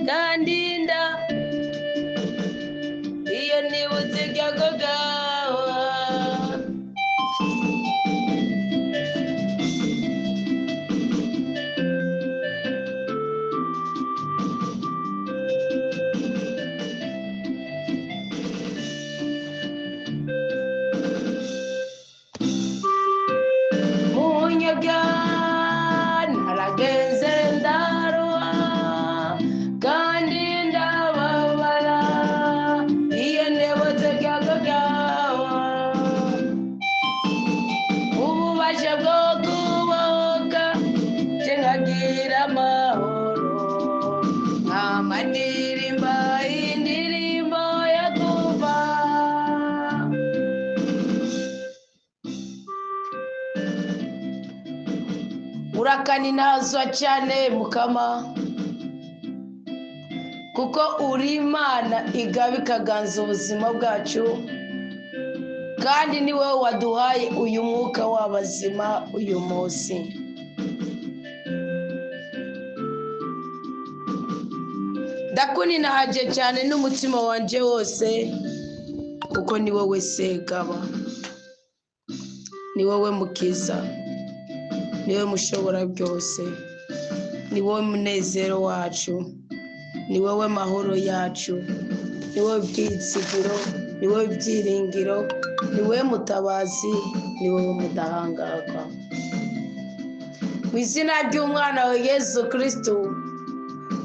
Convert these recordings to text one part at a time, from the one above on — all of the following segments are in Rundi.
Kandi iyo nibutse ibyago bwawe. Munyabya naragenze ndaruha kandi ndababara, iyo nibutse ibyago byawe. Ububasha bwo kubohoka nje nkagira amahoro, nkama ndirimba indirimbo yo kuva. Urakaninazwa cyane Mukama, kuko uri Imana igaba ikaganza ubuzima bwacu, kandi ni wowe waduhaye uyu mwuka w'abazima uyu munsi. Ndakuninahaje cyane n'umutima wanje wose, kuko ni wowe Segaba, ni wowe Mukiza, ni wowe Mushobora byose, ni wowe munezero wacu, ni wowe mahoro yacu, ni wowe byizigiro, ni wowe byiringiro, ni wowe mutabazi, ni wowe mudahangarwa. Mu izina ry'umwana wa Yesu Kristo,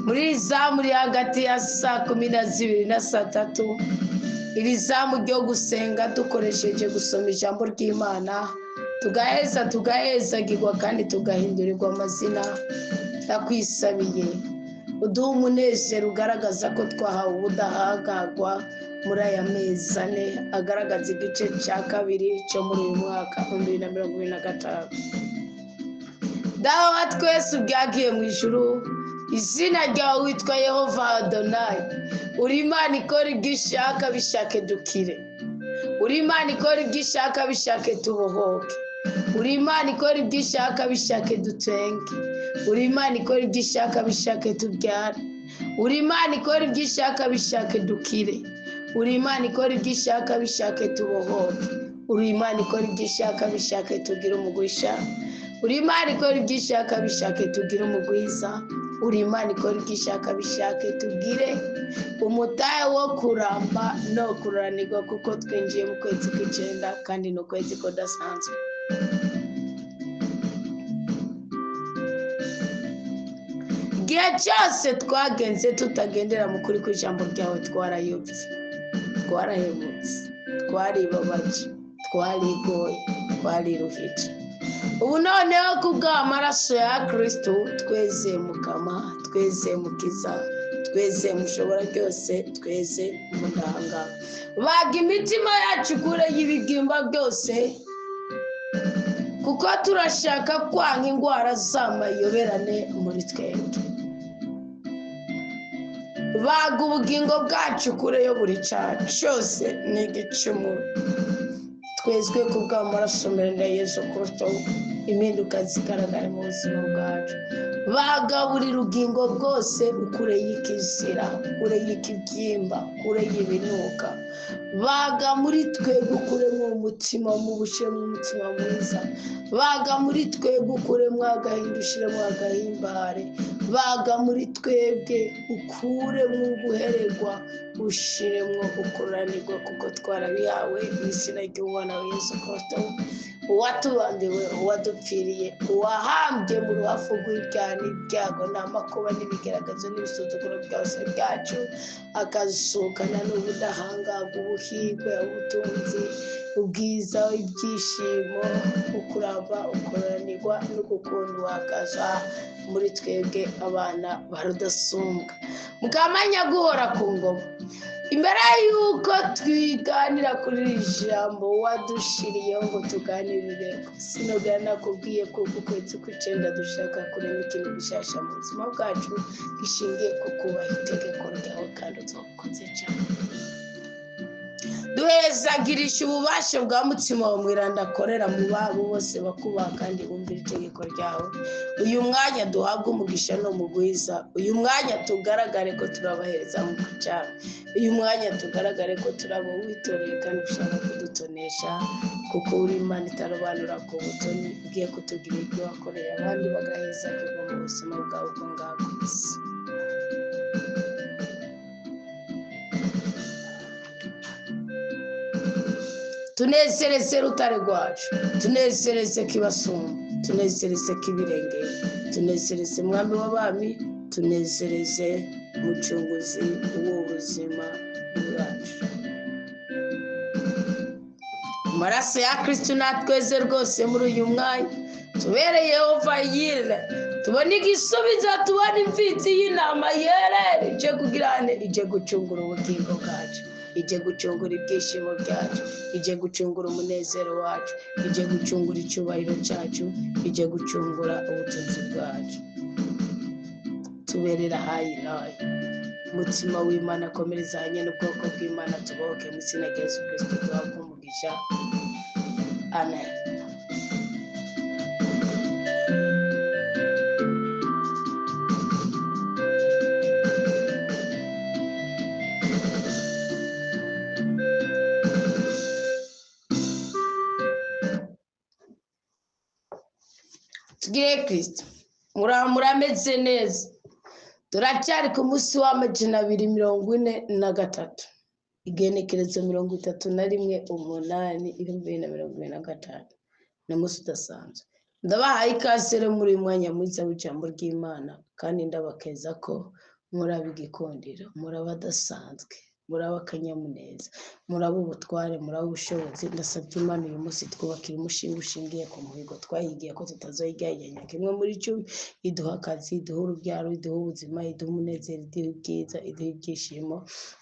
muri iri zamu riri hagati ya saa 12 na saa 3, iri zamu ryo gusenga dukoresheje gusoma ijambo ry'Imana, tugaheza tugahezagirwa kandi tugahindurirwa amazina. Ndakwisabiye uduhe umunezero ugaragaza ko twahawe ubudahangarwa muri aya mezi ane agaragaza igice cya kabiri cyo muri uyu mwaka 2025. Dawe wa twese ubyagiye mu ijuru, izina ryawe witwa Yehova Adonayi, uri Imana ikora ibyo ishaka bishake dukire, uri Imana ikora ibyo ishaka bishake tubohoke, uri Imana ikora ibyo ishaka bishake dutenge, uri Imana ikora ibyo ishaka bishake tubyare, uri Imana ikora ibyo ishaka bishake dukire, uri Imana ikora ibyo ishaka bishake tubohoke, uri Imana ikora ibyo ishaka bishake tugire umugisha, uri Imana ikora ibyo ishaka bishake tugire umugwiza, uri Imana ikora ibyo ishaka bishake tugire umutahe wo kuramba no kuranirwa, kuko twinjiye mu kwezi kw'icyenda kandi ni ukwezi kudasanzwe. Igihe cyose twagenze tutagendera mu kuri kw'ijambo ryawe, twarayobye, twarahemutse, twaribabaje, twarigoye, twariruhije. Ubu noneho kubw'amaraso ya Kristo tweze Mukama, tweze Mukiza, tweze Mushobora byose, tweze Mudahanga. Baga imitima yacu kure y'ibigimba byose, kuko turashaka kwanga indwara z'amayoberane muri twebwe. Baga ubugingo bwacu kure yo buri cyaha cyose n'igicumuro. Twezwe kubw'amaraso meza ya Yesu Kristo, impinduka zigaragara mu buzima bwacu. Baga buri rugingo bwose ukure y'ikizira, ukure y'ikibyimba, ukure y'ibinuka. Baga muri twebwe ukuremo umutima mubi, ushyiremo umutima mwiza. Baga muri twebwe ukuremo agahinda, ushyiremo agahimbare. Baga muri twebwe ukuremo uguhererwa, ushyiremo ukuranirwa, kuko twarabihawe mu izina ry'umwana wa Yesu Kristo, uwatubambiwe, uwadupfiriye, uwahambye mu ruhafu rw'ibyaha n'ibyago n'amakuba n'ibigaragazo n'ibisuzuguro byose byacu, akazukana n'ubudahangarwa, ubuhirwe, ubutunzi, ubwiza, ibyishimo, ukuramba, ukuranirwa no gukundwa, hakaza muri twebwe abana ba Rudasumbwa. Mukamanya guhora ku ngoma. Imbere y'uko twiganira kuri iri jambo wadushiriyeho ngo tuganirire, sinogera nakubwiye ko uku kwezi kw'icyenda dushaka kurema ikintu gishyashya mu buzima bwacu gishingiye ku kubaha itegeko ryawe, kandi uzokoze cyane. Duhezagirisha ububasha bwa mutima wa mweranda akorera mu babo bose bakubaha kandi bumvira itegeko ryawe. Uyu mwanya duhabwe umugisha no mugwiza, uyu mwanya tugaragare ko turabahereza mu cyaro, uyu mwanya tugaragare ko turabo witoreye kandi ushaka kudutonesha, kuko uri Imana itarobanura ku butoni, ugiye kutugira ibyo wakoreye abandi bagahezagirwa mu buzima bwawe bwo ngaha ku isi. Tunezereze rutare rwacu, tunezereze kibasumba, tunezereze kibirengeye, tunezereze mwami w'abami, tunezereze mucunguzi w'ubuzima bwacu. Amaraso ya Kristo natweze rwose muri uyu mwanya, tubereye Yehova yire, tubone igisubizo, tubone imfizi y'intama yerere, ije kugirane, ije gucungura ubugingo bwacu, ije gucungura ibyishimo byacu, ije gucungura umunezero wacu, ije gucungura icyubahiro cyacu, ije gucungura ubutunzi bwacu. Tuberera hayi nayo mutima w'Imana, akomereza hanye n'ubwoko bw'Imana, tubohoke mu izina rya Yesu Kristo, duhabwe umugisha. Amen. Tugire Kristo murameze neza. Turacyari ku munsi wa 243, igenekerezo 31 8 2025. Ni umunsi udasanzwe. Ndabahaye ikaze rero muri uyu mwanya mwiza w'ijambo ry'Imana, kandi ndabakeza ko muraba igikundiro, muraba adasanzwe, muraba akanyamuneza, muraba ubutware, muraba ubushobozi. Ndasabye Imana uyu munsi twubakira umushinga ushingiye ku muhigo twayigiye ko tutazoyigayanya kimwe muri 10, iduha akazi, iduha urubyaro, iduha ubuzima, iduha umunezero, iduha ibyiza, iduha ibyishimo.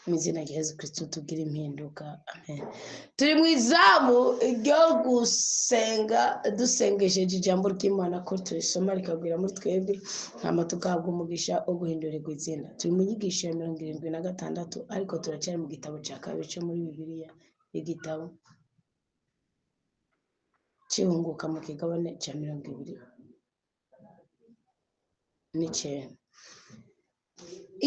Mu izina rya Yesu Kristo tugire impinduka. Amen. Turi mu izamu ryo gusenga dusengesheje ijambo ry'Imana ko turisoma rikagwira muri twebwe, hama tugahabwa umugisha wo guhindurirwa izina. Turi mu nyigisho ya 76, ariko turacyari mu gitabo cya kabiri cyo muri Bibiliya, igitabo cyihunguka mu kigabane cya 29.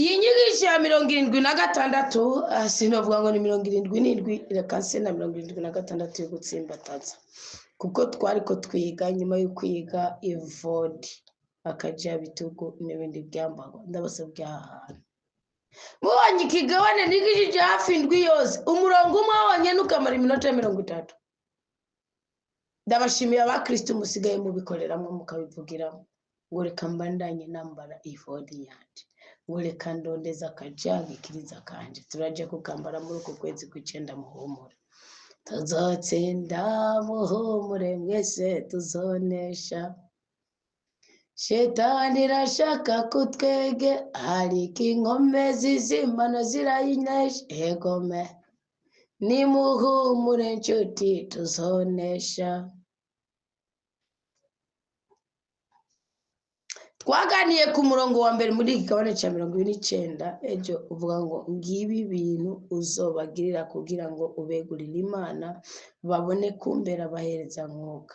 Iyi nyigisho ya 76, sinavuga ngo ni 77, reka nse na 76 yo gutsimbataza, kuko twari ko twiga nyuma yo kwiga ivodi, akajabitugu n'ibindi byambarwa. Ndabasabye aha hantu mubonye ikigabane nigishije hafi indwi yose, umurongo umwe wonyine ukamara iminota 30. Ndabashimiye abakristo musigaye mubikoreramo mukabivugiramo, ngo reka mbandanye nambara ivodi yanjye, ngo reka ndondeza akajagikiriza kanje, turaje kukambara muri uku kwezi kw'icyenda. Muhumure, tuzotsinda, muhumure mwese tuzonesha. Shetani irashaka kutwege, ariko inkombe z'Imana zirayinesha. Egome nimuhumure nshuti tuzonesha. Twaganiye ku murongo wa mbere muri iki kigabane cya 29 ejo, uvuga ngo ngibi ibintu uzobagirira kugira ngo ubegurire Imana babone kumbera abahereza mwuka.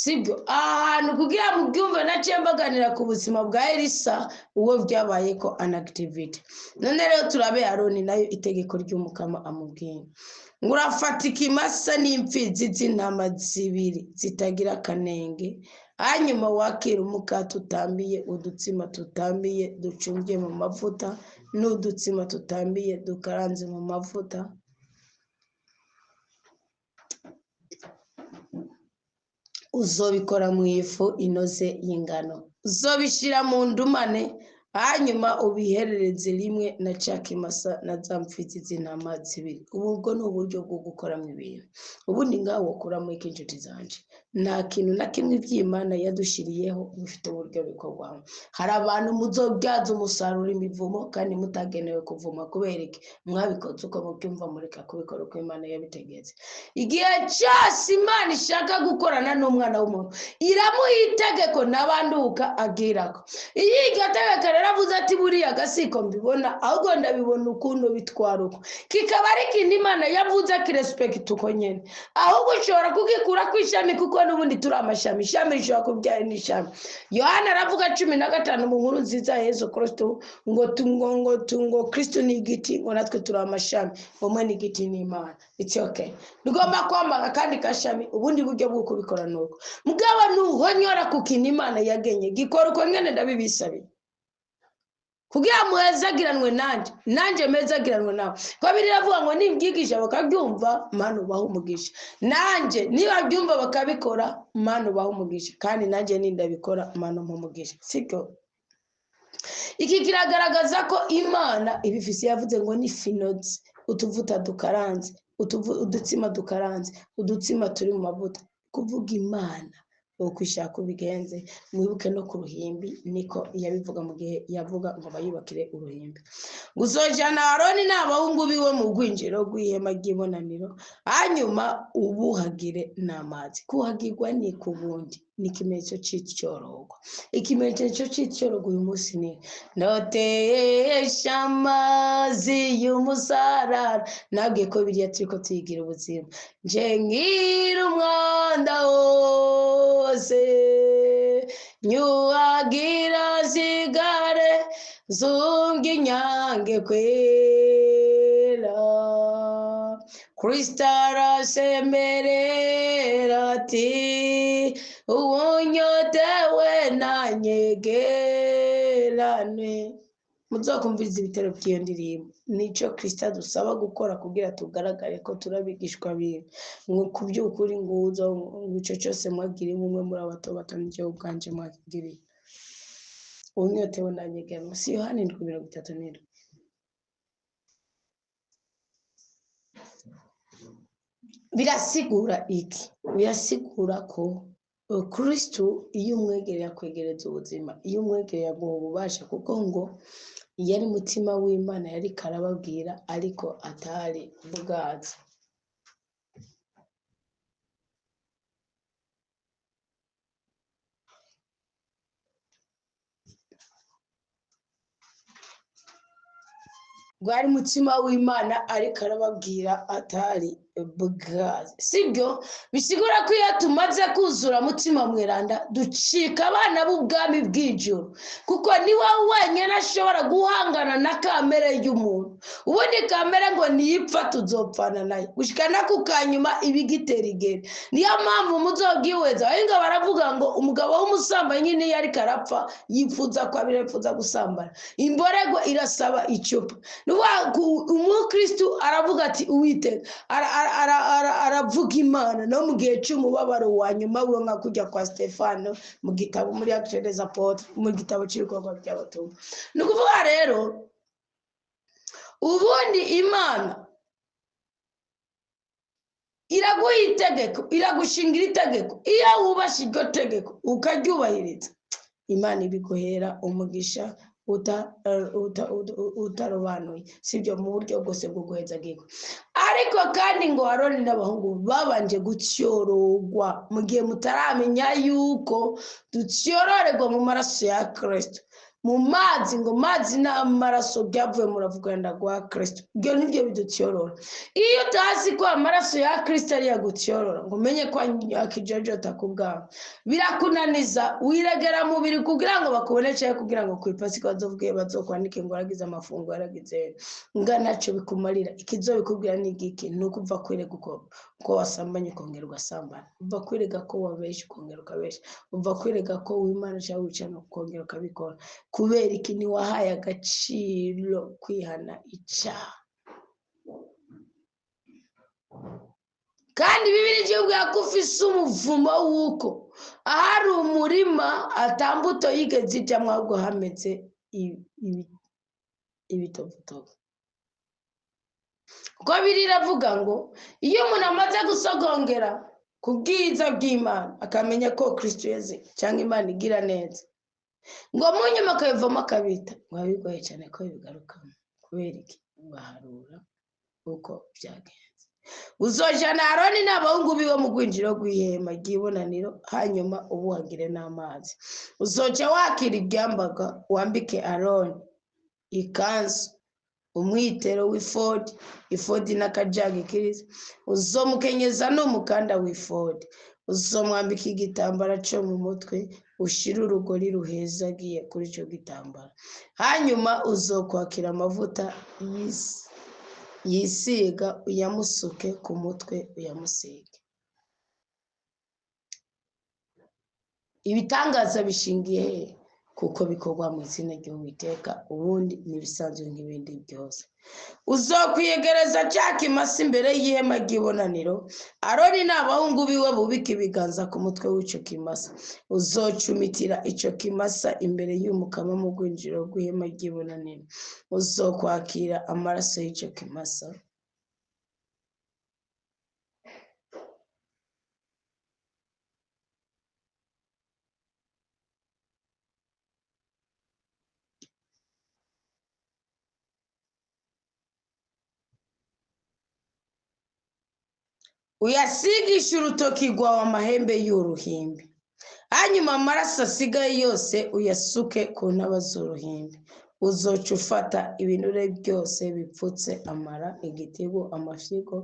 Sibyo ahantu kugira ngo mubyumve, naciye mbaganira ku buzima bwa Elisa uwo byabaye ko anactivity. None rero turabe Aroni nayo itegeko ry'umukama amubwiye ngo urafata ikimasa n'imfizi z'intama zibiri zitagira akanenge, hanyuma wakira umukate utambiye, udutsima tutambiye ducumbye mu mavuta, n'udutsima tutambiye dukaranze mu mavuta. Uzobikora mu ifu inoze y'ingano, uzobishyira mu ndumane, hanyuma ubiherereze rimwe na ca kimasa na za mfizi z'intama zibiri. Ubu bwo ni uburyo bwo gukoramo ibintu. Ubundi ngaho wokuramo iki inshuti zanje? Nta kintu na kimwe iby'Imana yadushyiriyeho bifite uburyo bikorwamo. Hari abantu muzobyaza umusaruro imivumo kandi mutagenewe kuvuma, kubera iki? Mwabikoze uko mubyumva, mureka kubikora uko Imana yabitegetse. Igihe cyose Imana ishaka gukorana n'umwana w'umuntu, iramuha itegeko n'abanduka agirako. Iyo iryo tegeko rero yaravuze ati buriya gasiko mbibona, ahubwo ndabibona ukuntu bitwara uko, kikaba ari ikintu Imana yavuze akirespekita uko nyene. Ahubwo ushobora kugikura ku ishami, kuko n'ubundi turi amashami, ishami rishobora kubyara n'ishami. Yohana aravuga 15 mu nkuru nziza ya Yesu Kristo ngo ngo Kristo ni igiti, ngo natwe turi amashami, ngo mwe ni igiti n'Imana. It's okay. Tugomba kwambara kandi kashami, ubundi buryo bwo kubikora nuko mugabo nuhonyora ku kintu Imana yagenye, gikora uko nyene, ndabibisabiye kugira muhezagiranwe nanjye, nanjye mpezagiranwe nawe. Ko biravuga ngo nimbyigisha bakabyumva, Mana ubahe umugisha, nanjye niba byumva bakabikora, Mana ubahe umugisha, kandi nanjye nindabikora, Mana umpe umugisha. Sibyo? Iki kiragaragaza ko Imana ibifise. Yavuze ngo ni finozi, utuvuta dukaranze, udutsima dukaranze, udutsima turi mu mavuta. Kuvuga Imana ukwishaka ubigenze, mwibuke no ku ruhimbi niko yabivuga mu gihe yavuga ngo bayubakire uruhimbi. Gusojana Aroni n'abahungu biwe mu rwinjiro rw'ihema ry'ibonaniro, hanyuma ubuhagire n'amazi. Kuhagirwa ni kubundi ni ikimenyetso cy'icyorogwa. Ikimenyetso cy'icyorogwa uyu munsi ni notesha amazi y'umusarara. Nabwiye ko biriya turiko tuyigira ubuzima, nje ngira umwanda wose, nyuhagira zigare zunga inyange kwera. Kristo arasemerera ati uwunyotewe nanyegerane. Muzokumviriza ibitero by'iyo ndirimbo. Nico Kristo adusaba gukora kugira tugaragare ko turabigishwa biwe. Ngo ku by'ukuri nguzo ngo ico cyose mwagiriye umwe muri abato bato n'icyo ubwanje mwagiriye. Uwunyotewe nanyegerane. Si Yohana 7:37. Birasigura iki? Birasigura ko Kristo iyo umwegereye akwegereza ubuzima, iyo umwegereye aguha ububasha, kuko ngo yari mutima w'Imana yari karababwira ariko atari bwazi. Bwari mutima w'Imana ariko arababwira atari bwazi. Sibyo? Bisigura ko iyo tumaze kuzura mutima mweranda ducika abana b'ubwami bw'ijuru, kuko niwe wenyine ashobora guhangana na kamere y'umuntu. Ubundi kamere ngo niyipfa tuzopfana nayo gushika ku kanyuma ibigitera igere. Niyo mpamvu muzobwiweza abahinga baravuga ngo umugabo w'umusambanyi niyo ariko arapfa yifuza ko abirepfuza gusambana, imborego irasaba icupa. Umukristo aravuga ati Uwiteka aravuga Imana no mu gihe cy'umubabaro wa nyuma we, nka kujya kwa Stefano mu gitabo muri Actes des Apôtres, mu gitabo cy'ibikorwa by'abatumwa. Ni ukuvuga rero ubundi Imana iraguha itegeko, iragushingira itegeko. Iyo wubashye iryo tegeko ukaryubahiriza, Imana ibiguhera umugisha utarobanuye, sibyo, mu buryo bwose bwo guhezagirwa. Ariko kandi ngo Aroni n'abahungu babanje gutyorogwa mu gihe mutaramenya yuko dutyororerwa mu maraso ya Kristo, mu mazi, ngo mazi n'amaraso byavuye mu ravuganda rwa Kristo. Ibyo nibyo bidutyorora. Iyo utazi ko amaraso ya Kristo ari yagutyorora, ngo umenye ko akijojota ku bwawe, birakunaniza, wiregera mubiri kugira ngo bakubone, cyangwa kugira ngo ku ipasika bazovuge bazokwandike ngo waragize amafunguro, waragize nga ntacyo bikumarira. Ikizobikubwira ni igiki? Ni uko uva kwirega uko wasambanye ukongera ugasambana, uva kwirega ko wabeshye ukongera ukabeshya, uva kwirega ko wimana cyangwa wicana ukongera ukabikora. Kubera iki? Ntiwahaye agaciro kwihana icyaha. Kandi Bibiliya ivuga ko ufise umuvumo w'uko ahari umurima atambuto yigeze ijyamo, ahubwo hameze ibitovutovu. Kuko Bibiliya iravuga ngo iyo umuntu amaze gusogongera ku bwiza bw'Imana, akamenya ko Kristo yeze cyangwa Imana igira neza, ngo mu nyuma akabivamo akabita, ngo bigoye cyane ko bigarukamo. Kubera iki? Baharura uko byagenze. Uzojana Aroni n'abahungu biwe mu rwinjiro rw'ihema ry'ibonaniro, hanyuma ubuhagire n'amazi. Uzoca wakira iryambarwa, wambike Aroni ikanzu, umwitero w'ifodi, ifodi n'akajagi kiriza. Uzomukenyeza n'umukanda w'ifodi. Uzomwambika igitambara cyo mu mutwe, ushire urugori ruhezagiye kuri ico gitambara. Hanyuma uzokwakira amavuta yisiga, uyamusuke ku mutwe, uyamusige. Ibitangaza bishingiye he? Kuko bikorwa mu izina ry'Uwiteka, ubundi n'ibisanzwe nk'ibindi byose. Uzokwiyegereza cya kimasa imbere y'ihema ry'ibonaniro, Aroni n'abahungu biwe bubike ibiganza ku mutwe w'ico kimasa. Uzocumitira ico kimasa imbere y'Umukama mu rwinjiro rw'ihema ry'ibonaniro. Uzokwakira amaraso y'ico kimasa, uyasigishe urutoki rwawe amahembe y'uruhimbi. Hanyuma amaraso asigaye yose uyasuke ku ntaba z'uruhimbi. Uzoca ufata ibinure byose bipfutse amara, igitigu, amafyigo,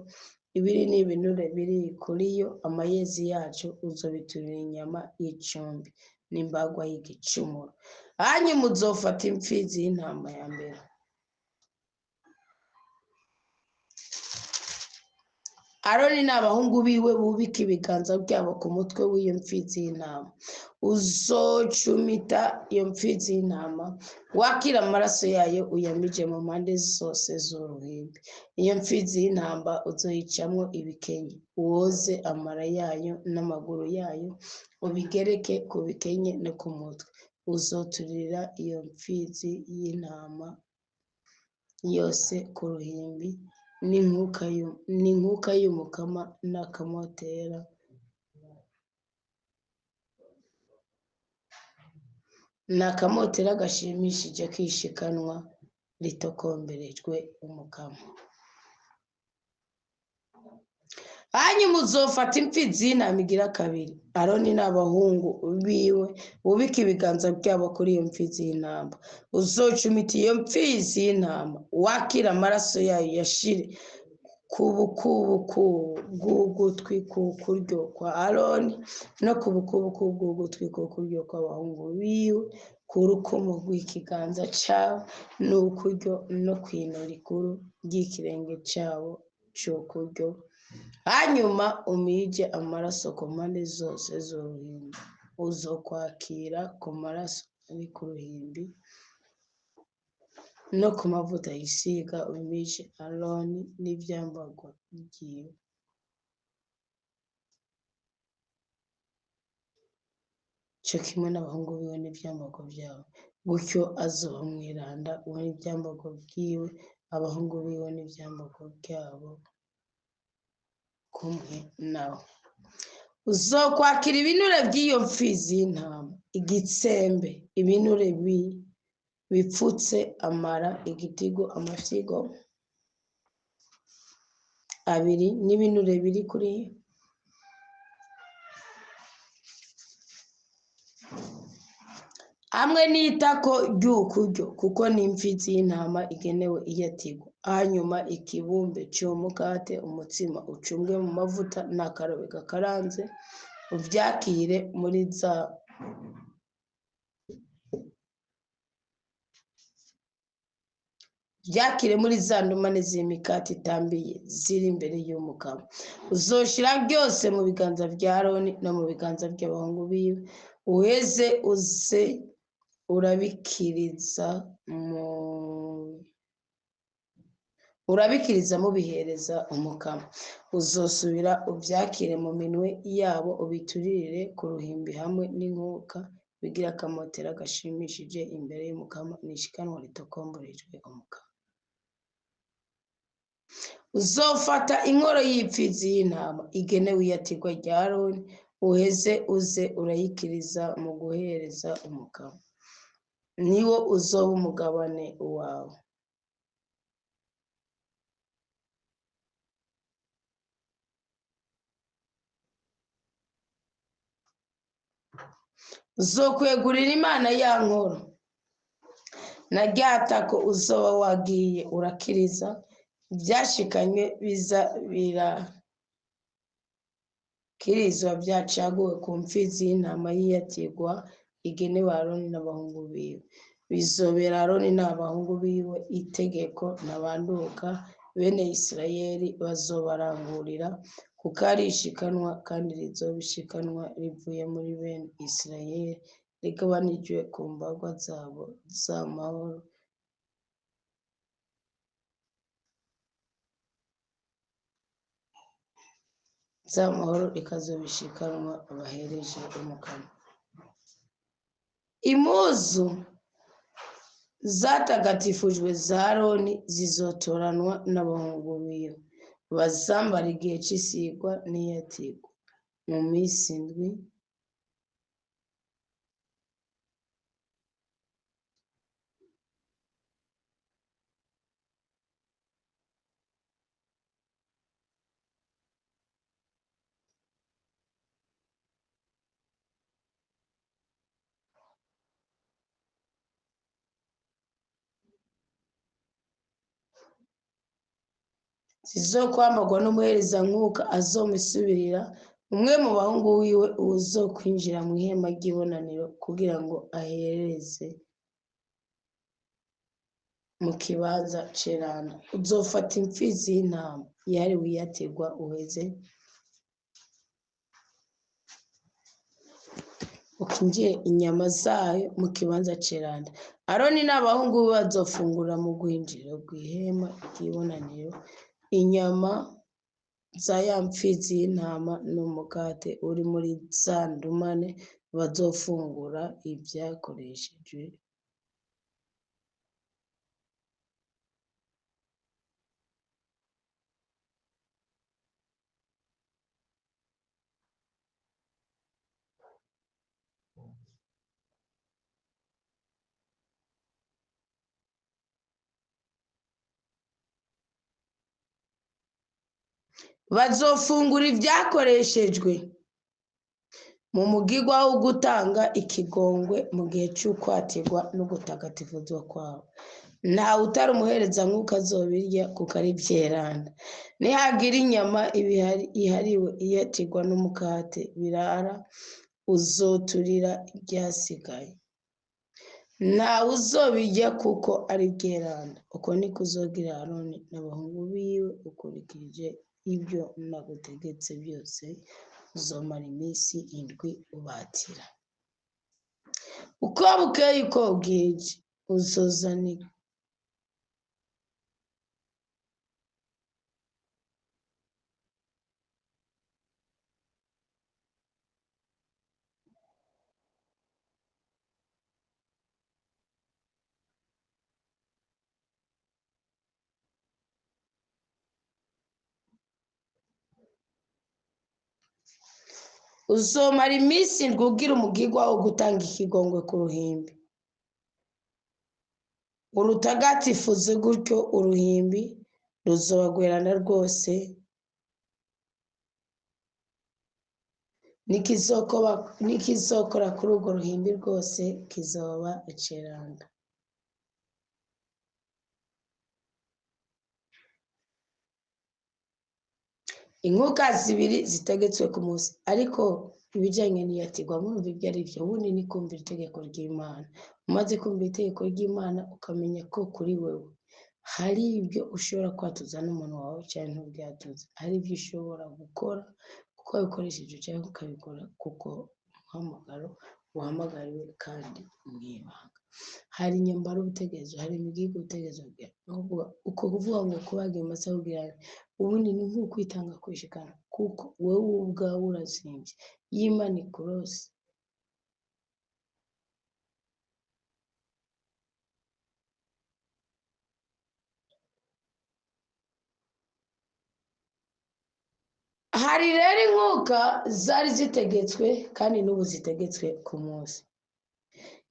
ibiri n'ibinure biri kuri yo, amayezi yacu, uzobiturira inyama y'icumbi n'imbagwa y'igicumuro. Hanyuma uzofata imfizi y'intama ya mbere, Aroni n'abahungu biwe bubike ibiganza byabo ku mutwe w'iyo mfizi y'intama. Uzocumita iyo mfizi y'intama, wakira amaraso yayo uyamije mu mpande zose z'uruhimbi. Iyo mfizi y'intama uzoyicamwo ibikenye, woze amara yayo n'amaguru yayo, ubigereke ku bikenye no ku mutwe. Uzoturira iyo mfizi y'intama yose ku ruhimbi, n'inkuka y'Umukama n'akamotera gashimishije k'ishikanwa ritokomberejwe Umukama. Hanyuma uzofata imfizi y'intama igira kabiri, Aroni n'abahungu biwe bubike ibiganza byabo kuri iyo mfizi y'intama. Uzocumita iyo mfizi y'intama, wakira amaraso yayo uyashire ku bukubuku bw'ugutwi k'ukuryo kwa Aroni no ku bukubuku bw'ugutwi k'ukuryo kw'abahungu biwe, ku rukumu rw'ikiganza cabo n'ukuryo no kw'ino rikuru ry'ikirenge cabo c'ukuryo. Hanyuma umije amaraso ku mpande zose z'uruhimbi. Uzokwakira ku maraso ari ku ruhimbi no ku mavuta yisiga, umije Aroni n'ivyambarwa vyiwe. Co kimwe n'abahungu biwe n'ivyambarwa vyabo. Gutyo azoba mweranda we n'ivyambarwa vyiwe, abahungu biwe n'ivyambarwa vyabo kumwe nawe. Uzokwakira ibinure by'iyo mfizi y'intama, igitsembe, ibinure bipfutse amara, igitigu, amafyigo abiri n'ibinure biri kuri yo, hamwe n'itako ry'ukuryo, kuko ni imfizi y'intama igenewe iyatigwa. Hanyuma ikibumbe cy'umukate, umutsima ucumbwe mu mavuta n'akarobe gakaranze, uvyakire muri za ndumane z'imikate itambiye ziri imbere y'Umukama. Uzoshira byose mu biganza vya Aroni no mu biganza by'abahungu biwe, uheze uze urabikiriza mubihereza Umukama. Uzosubira uvyakire mu minwe yabo, ubiturire ku ruhimbi hamwe n'inkuka, bigira akamotera gashimishije imbere y'Umukama, n'ishikanwa ritokomborejwe Umukama. Uzofata inkoro y'imfizi y'intama igenewe iyatigwa rya Aroni, uheze uze urayikiriza mu guhereza Umukama. Niwo uzoba umugabane wawe. Uzokwegurira Imana ya nkoro na rya tako uzoba wagiye urakiriza, ibyashikanywe biza birakirizwa byacaguwe ku mfizi y'intama y'iyatirwa igenewe Aroni n'abahungu biwe. Bizobera Aroni n'abahungu biwe itegeko ntabanduka, bene Isirayeli bazobarangurira, kuko ari ishikanwa kandi rizoba ishikanwa rivuye muri bene Isirayeli, rigabanijwe ku mbagwa zabo z'amahoro. Rikazoba ishikanwa bahereje Umukama. Impuzu zatagatifujwe za Aroni zizotoranwa n'abahungu biwe, bazambara igihe cy'isigwa n'iyatirwa mu minsi indwi. Zizokwambarwa n'umuherezankuka azomusubirira, umwe mu bahungu wiwe uzokwinjira mu ihema ry'ibonaniro kugira ngo ahereze mu kibanza ceranda. Uzofata imfizi y'intama yahariwe iyatirwa, uheze ukinjire inyama zayo mu kibanza ceranda. Aroni n'abahungu be bazofungura mu rwinjiriro rw'ihema ry'ibonaniro inyama za ya mfizi y'intama n'umukate uri muri za ndumane, bazofungura ibyakoreshejwe bazofungura ibyakoreshejwe mu mugigwa wo gutanga ikigongwe mu gihe cy'ukwatirwa no gutagatifuzwa kwabo. Ntawe utari umuherezankuka azobirya, kuko ari ivyeranda. Nihagira inyama ihariwe iyatirwa n'umukate birara, uzoturira ibyasigaye. Ntawe uzobirya kuko ari ivyeranda. Uko niko uzogira Aroni n'abahungu biwe ukurikije ibyo nagutegetse byose. Uzomara iminsi indwi ubatira. Uko bukeye uko bwije uzozana uzomara iminsi indwi ugira umugigwa wo gutanga ikigongwe ku ruhimbi. Urutagatifuze gutyo uruhimbi ruzoba rweranda rwose, n'ikizokora kuri urwo ruhimbi rwose kizoba iceranda. Inkuka zibiri zitegetswe ku munsi. Ariko ibijyanye n'iyatirwa murumva ibyo ari byo, ubundi ni kumvira itegeko ry'Imana. Umaze kumva itegeko ry'Imana ukamenya ko kuri wewe hari ibyo ushobora kwatuza n'umuntu wawe cyangwa ntubyatuze, hari ibyo ushobora gukora kuko wabikoresheje cyangwa ukabikora kuko umuhamagaro uhamagariwe kandi mu ibanga. Hari inyambaro ubutegerezo, hari imigigo ubutegerezo, uko kuvuga ngo kubaga amasaha kugira ubundi ni nk'ukwitanga kwishikana, kuko wowe ubwawe urazimbye y'Imana ikurose. Hari rero inkuka zari zitegetswe kandi n'ubu zitegetswe ku munsi.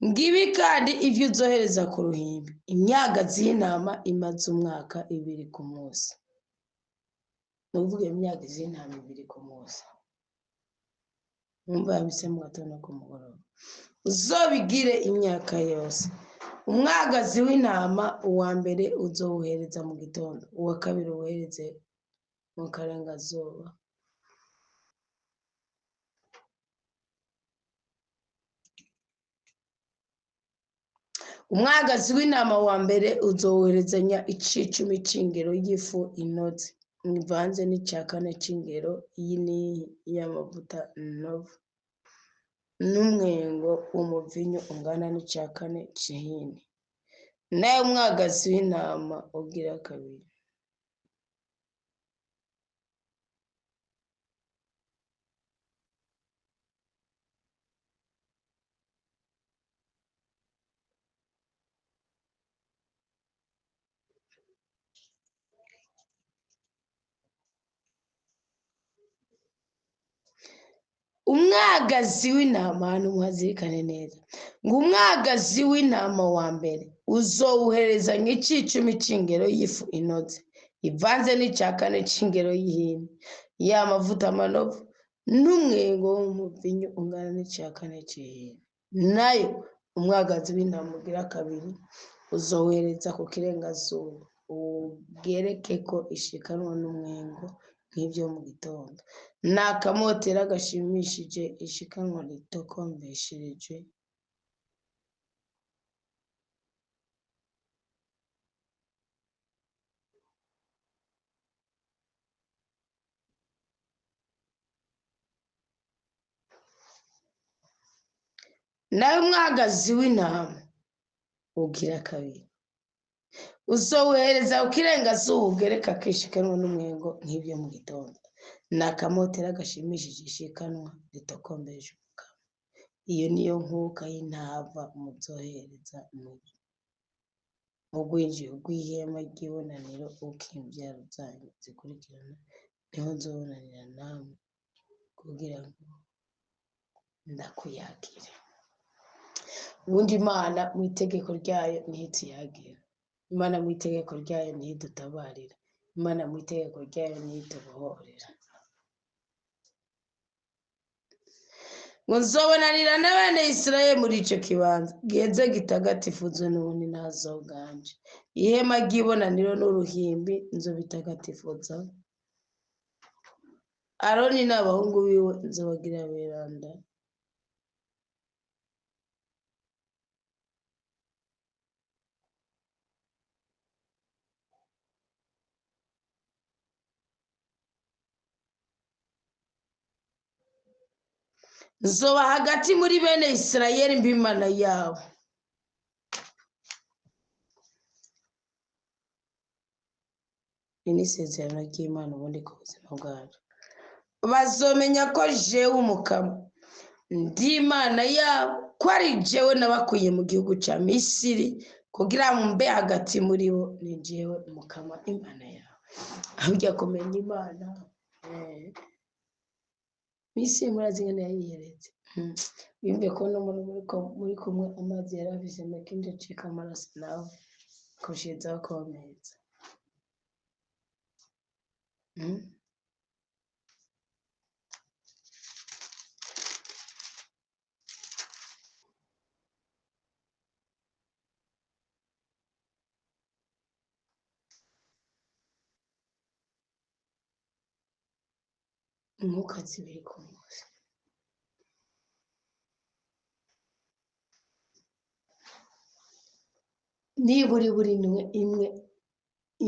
Ngibi kandi ivyo uzohereza ku ruhimbi, imyagazi y'intama imaze umwaka ibiri ku munsi. Ni ukuvuga imyagazi y'intama ibiri ku munsi. Mwumva yabise mu gatondo ku mugoroba. Uzobigire imyaka yose. Umwagazi w'intama uwa mbere uzowuhereza mu gitondo, uwa kabiri uwuhereze mu karengazuba. Umwagazi w'intama wa mbere uzowoherezanya icicumi c'ingero y'ifu inoze ivanze n'icya kane c'ingero y'inihi y'amavuta novu n'umwengo w'umuvinyu ungana n'icya kane c'ihini. Nayo umwagazi w'intama ugira kabiri umwagazi w'intama, hano muhazirikane neza, ngo umwagazi w'intama wa mbere uzowuhereza nk'icicumi c'ingero y'ifu inoze ivanze n'icya kane c'ingero y'ihini y'amavuta manovu n'umwengo w'umuvinyu ungana n'icya kane c'ihini. Nayo umwagazi w'intama ugira kabiri uzowereza ku kirengazuba, ugereke ko ishikanwa n'umwengo nk'ibyo mu gitondo. Ni akamotera gashimishije, ishikanwa ritokombeshereje. Nawe umwagazi w'intama ugira kabiri uzowohereza ku kirengazuba, ugereka akishikanwa n'umwengo nk'ibyo mu gitondo. Ni akamotera gashimishije, ishikanwa ritokombeje umukamo. Iyo niyo nkuka y'intava muzohereza mu rwinjiriro rw'ihema ry'ibonaniro, uko imbyaro zanyu zikurikirana, niho nzobonanira namwe kugira ngo ndakuyagire. Ubundi Imana mu itegeko ryayo niho ituyagira, Imana mu itegeko ryayo niho idutabarira, Imana mu itegeko ryayo niho itubohorera. Ngo nzobonanira n'abene Isirayeli muri ico kibanza giheze gitagatifuzwe n'ubundi nazo bwanje. Ihema ry'ibonaniro n'uruhimbi nzobitagatifuza. Aroni n'abahungu biwe nzobagira beranda. Nzoba hagati muri bene Isirayeli mbimana yabo. Iri ni isezerano ry'Imana ubundi ku buzima bwacu. Bazomenya ko jewe Umukama ndi Imana yabo, ko ari jewe nabakuye mu gihugu ca Misiri kugira ngo mbe hagati muri bo. Ni jewe Umukama Imana yabo. Aho ujya kumenya Imana, Misiri murazi ingene yayiheretse. Wiyumve ko n'umuntu muri kumwe amazi yarafise make acika amaraso nawe kushirizaho kuba meza. Umwuka zibiri ku munsi. Nibura buri imwe imwe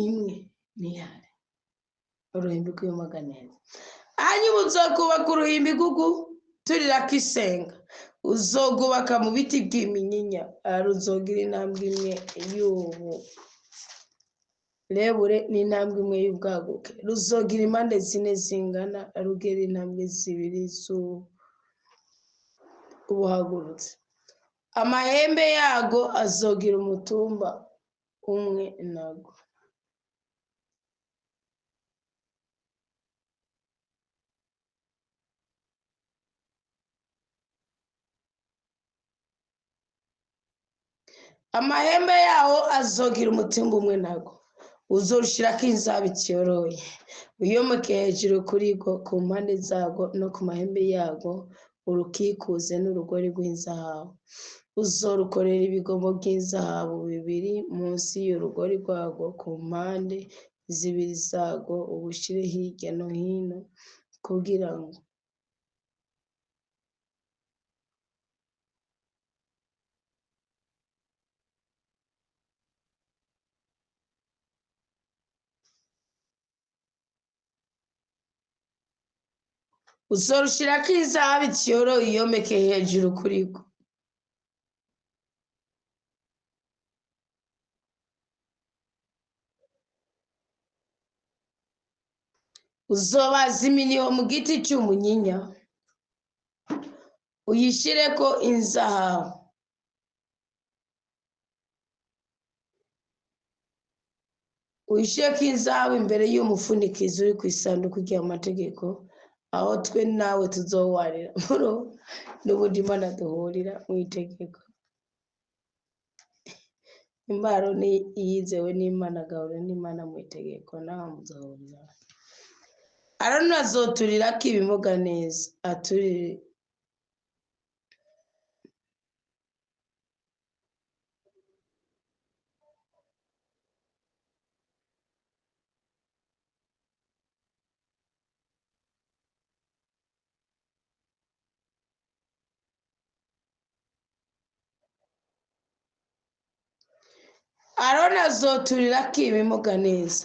imwe nihari uruhimbi rw'iyomaga neza. Hanyuma uzokubaka uruhimbi rw'uguturirako isenga, uzogubaka mu biti by'iminyinya, ruzogira intambwe imwe y'uburebure n'intambwe imwe y'ubwaguke, ruzogira impande zine zingana, rugera intambwe zibiri z'ubuhagurutse. Amahembe yago azogira umutumba umwe nago. Amahembe yawo azogira umutumba umwe nago. Uzorushirako inzabiti yoroye, uyomeke hejuru kuri go, ku mpande zago no ku mahembe yago, Urukikuze n'urugori rw'inzahabu. Uzorukorera ibigomo by'inzahabu bibiri munsi y'urugori rwarwo ku mpande zibiri zarwo, ubushyire hirya no hino kugira ngo uzorushirako inzahabu itiyoro uyomeke hejuru kuri rwo. Uzobaza iminiho mu giti cy'umunyinya, uyishireko inzahabu. Uyishireko inzahabu imbere y'umufunikizo uri ku isanduku ry'amategeko, aho twe nawe tuzowarira muro n'ubundi Imana duhurira mu itegeko. Imbaro ni iyizewe n'Imana, agahura n'Imana mu itegeko, nawe muzohurira. Aroni azoturirako ibimuga neza, aturire Aroni azoturirako ibimuga neza,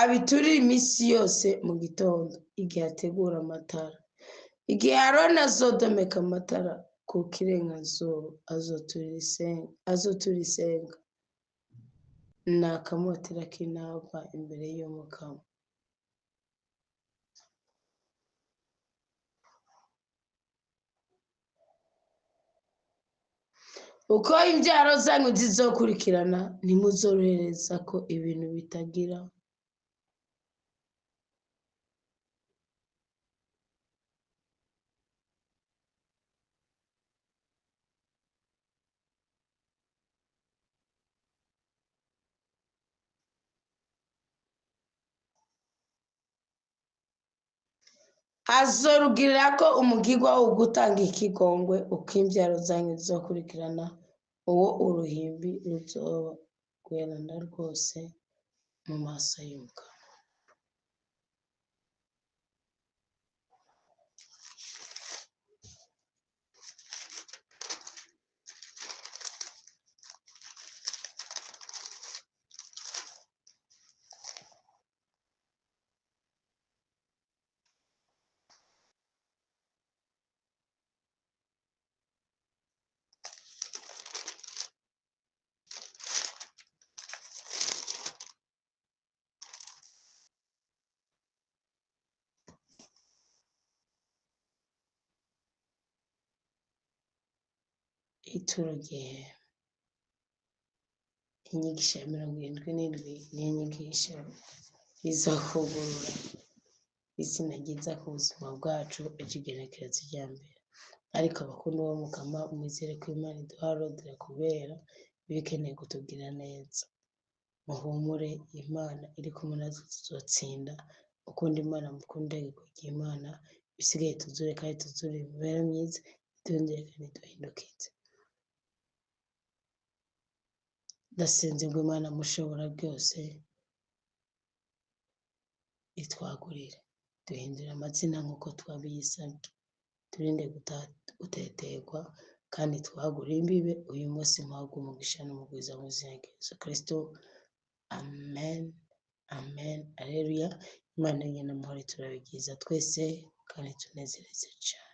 abiturire iminsi yose mu gitondo igihe ategura amatara. Igihe Aroni azodomeka amatara ku kirengazuba, azotura isenga ni akamotera k'intabwa imbere y'Umukama. Uko imbyaro zanyu zizokurikirana, ntimuzorohereza ko ibintu bitagira Azorugirirako umugirwa wo gutanga ikigongwe uko imbyaro zanyu zizokurikirana, uwo uruhimbi ruzoba rweranda rwose mu maso y'Umukama. Ituro ryera. Inyigisho ya 77 ni inyigisho iza kugurura izina ryiza ku buzima bwacu, ikigenekerezo rya mbere. Ariko abakunda uwo Mukama, mwizere ko Imana iduha rodire kubera ibikeneye kutubwira neza. Muhumure, Imana iri kumwe natwe tuzotsinda. Ukunda Imana, mukunde kugira Imana, bisigaye tuzure kandi tuzure imibereho myiza, itongere kandi duhindukize. Ndasenze ngo Imana mushobora byose itwagurire, duhindure amazina nk'uko twabiyisabye, turinde guteterwa kandi twagure imbibe. Uyu munsi muhabwe umugisha n'umugwiza mu izina rya Yesu Kristo. Amen, amen, aleluya. Imana y'amahoro turabigiza twese kandi tunezereze cyane.